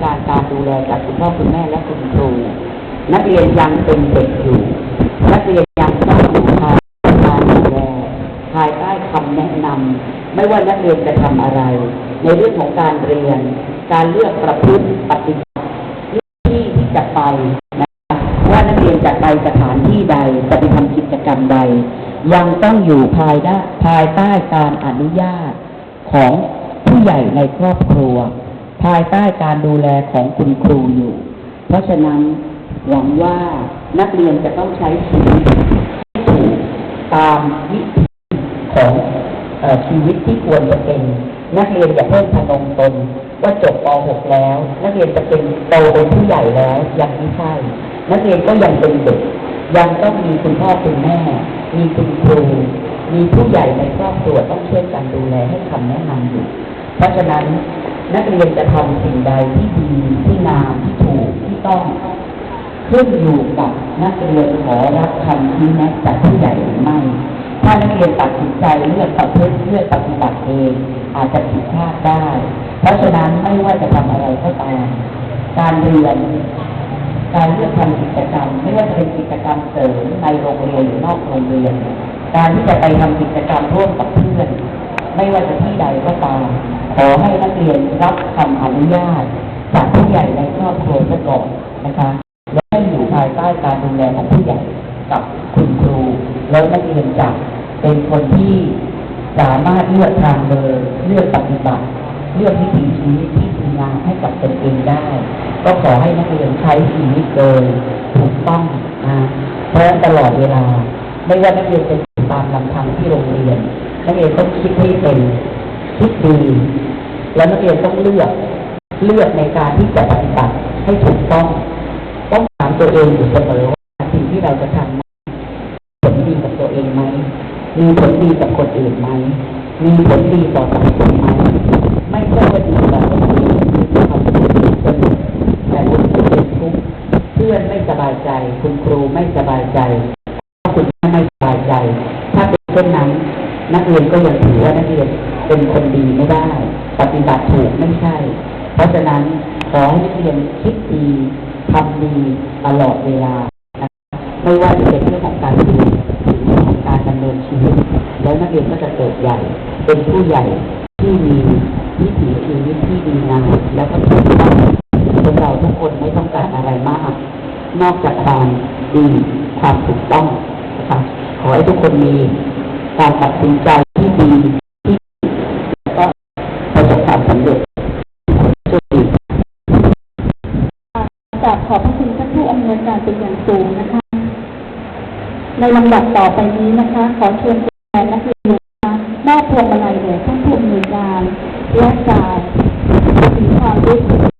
ການການດູແລຈາກຄຸນພໍ່ຄຸນແມ່ ແລະ ຄຸນຄູ. ນັກຮຽນຍັງເປັນເດັກຢູ່, ນັກຮຽນຍັງຕ້ອງຢູ່ພາຍໃຕ້ການດູແລ, ພາຍໃຕ້ຄຳແນະນຳ, ໄມ່ວ່ານັກຮຽນຈະທຳອະໄລ ໃນເລື່ອງຂອງການຮຽນ, ການເລືອກປະພຶດປະຕິບັດ, ທີ່ ທີ່ຈະໄປ ນະ ວ່ານັກຮຽນຈະໄປສະຖານທີ່ໃດ, ຈະໄປທຳກິດຈະກຳໃດ, ຍັງຕ້ອງຢູ່ພາຍໃຕ້ ພາຍໃຕ້ການອະນຸຍາດຂອງຜູ້ໃຫຍ່ໃນຄອບຄົວ, ພາຍໃຕ້ການດູແລຂອງຄຸນຄູຢູ່. ເພາະສະນັ້ນ, ຫວັງວ່ານັກຮຽນຈະຕ້ອງໃຊ້ຊີວິດໃຫ້ຖືກຕາມວິ ຂອງ ເອີ ຊີວິດທີ່ຄວນຈະເປັນ. ນັກຮຽນຢ່າເພິ່ງທະນົງຕົນວ່າຈົບ ປ.ຫົກ ແລ້ວ ນັກຮຽນຈະເປັນ ໂຕເປັນຜູ້ໃຫຍ່ແລ້ວ, ຍັງບໍ່ໃຊ່. ນັກຮຽນກໍຍັງເປັນເດັກ, ຍັງຕ້ອງມີຄຸນພໍ່ຄຸນແມ່, ມີຄຸນຄູ, ມີຜູ້ໃຫຍ່ໃນຄອບຄົວຕ້ອງຊ່ວຍກັນດູແລ ໃຫ້ຄຳແນະນຳຢູ່. ເພາະສະນັ້ນ, ນັກຮຽນຈະທຳສິ່ງໃດທີ່ດີ, ທີ່ງາມ, ທີ່ຖືກ, ທີ່ຕ້ອງ ຂຶ້ນຢູ່ກັບນັກຮຽນຂໍຮັບຄຳຊີ້ແນະຈາກຜູ້ໃຫຍ່ຫຼືໄມ່. ຖ້ານັກຮຽນຕັດສິນໃຈເລືອກປະພຶດ ເລືອກປະຕິບັດເອງ, ອາດຈະຜິດພາດໄດ້. ເພາະສະນັ້ນ, ໄມ່ວ່າຈະທຳອະໄລກໍຕາມ, ການຮຽນ, ການເລືອກທຳກິດຈະກຳ, ໄມ່ວ່າຈະເປັນກິດຈະກຳເສີມໃນໂຮງຮຽນ ຫຼື ນອກໂຮງຮຽນ, ການທີ່ຈະໄປທຳກິດຈະກຳຮ່ວມກັບເພື່ອນ, ໄມ່ວ່າຈະທີ່ໃດກໍຕາມ, ຂໍໃຫ້ນັກຮຽນຮັບຄຳອະນຸຍາດຈາກຜູ້ໃຫຍ່ໃນຄອບຄົວຊະກ່ອນນະຄະ. ແລະ ໃຫ້ຢູ່ພາຍໃຕ້ການດູແລຂອງຜູ້ໃຫຍ່ກັບຄຸນຄູ, ແລ້ວນັກຮຽນຈະເປັນຄົນທີ່ສາມາດເລືອກທາງເດີນ, ເລືອກປະຕິບັດ, ເລືອກວິຖີຊີວິດທີ່ດີງາມໃຫ້ກັບຕົນເອງໄດ້. ກໍຂໍໃຫ້ນັກຮຽນໃຊ້ຊີວິດໂດຍຖືກຕ້ອງນະ. ເພາະສະນັ້ນຕະຫຼອດເວລາ, ໄມ່ວ່ານັກຮຽນຈະຢູ່ຕາມລຳພັງທີ່ໂຮງຮຽນ, ນັກຮຽນຕ້ອງຄິດໃຫ້ເປັນ, ຄິດດີ, ແລ້ວນັກຮຽນຕ້ອງເລືອກ, ເລືອກໃນການທີ່ຈະປະຕິບັດໃຫ້ຖືກຕ້ອງ. ຕ້ອງຖາມຕົວເອງຢູ່ສະເໝີວ່າ ສິ່ງທີ່ເຮົາຈະທຳນັ້ນມີຜົນດີກັບຕົວເອງໄໝ? ມີຜົນດີກັບຄົນອື່ນໄໝ? ມີຜົນດີຕໍ່ສັງຄົມໄໝ? ໄມ່ໃຊ່ວ່າດີຕໍ່ຕົນເອງ, ມີຄວາມສຸກທີ່ສຸດ, ແຕ່ຄົນອື່ນເປັນທຸກ, ເພື່ອນໄມ່ສະບາຍໃຈ, ຄຸນຄູໄມ່ສະບາຍໃຈ, ພໍ່ຄຸນແມ່ໄມ່ສະບາຍໃຈ. ຖ້າເປັນເຊັ່ນນັ້ນ, ນັກຮຽນກໍຍັງຖືວ່ານັກຮຽນເປັນຄົນດີໄມ່ໄດ້, ປະຕິບັດຖືກໄມ່ໃຊ່. ເພາະສະນັ້ນ, ຂໍໃຫ້ນັກຮຽນຄິດດີ, ທຳດີຕະຫຼອດເວລາ. ໄມ່ວ່າຈະເປັນເລື່ອງຂອງການຮຽນ ຫຼື ເລື່ອງຂອງການດຳເນີນຊີວິດ, ແລ້ວນັກຮຽນກໍຈະເຕີບໃຫຍ່ເປັນຜູ້ໃຫຍ່ທີ່ມີວິຖີຊີວິດທີ່ດີງາມ ແລ້ວກໍຖືກຕ້ອງ. ຄົນເຮົາທຸກຄົນໄມ່ຕ້ອງການອະໄລມາກ ນອກຈາກຄວາມດີ, ຄວາມຖືກຕ້ອງນະຄະ. ຂໍໃຫ້ທຸກຄົນມີການຕັດສິນໃຈທີ່ດີ ທີ່ ແລ້ວກໍປະສົບຄວາມສຳເລັດ. ໂຊກດີ. ກາບຂອບພະຄຸນທ່ານຜູ້ອຳນວຍການເປັນຢ່າງສູງນະຄະ. ໃນລຳດັບຕໍ່ໄປນີ້ນະຄະ, ຂໍເຊີນຕົວແທນນັກຮຽນນະຄະ ມອບພວງມາໄລແດ່ທ່ານຜູ້ອຳນວຍການ ແລະ ກ່າວເຖິງຄວາມຮູ້ສຶກ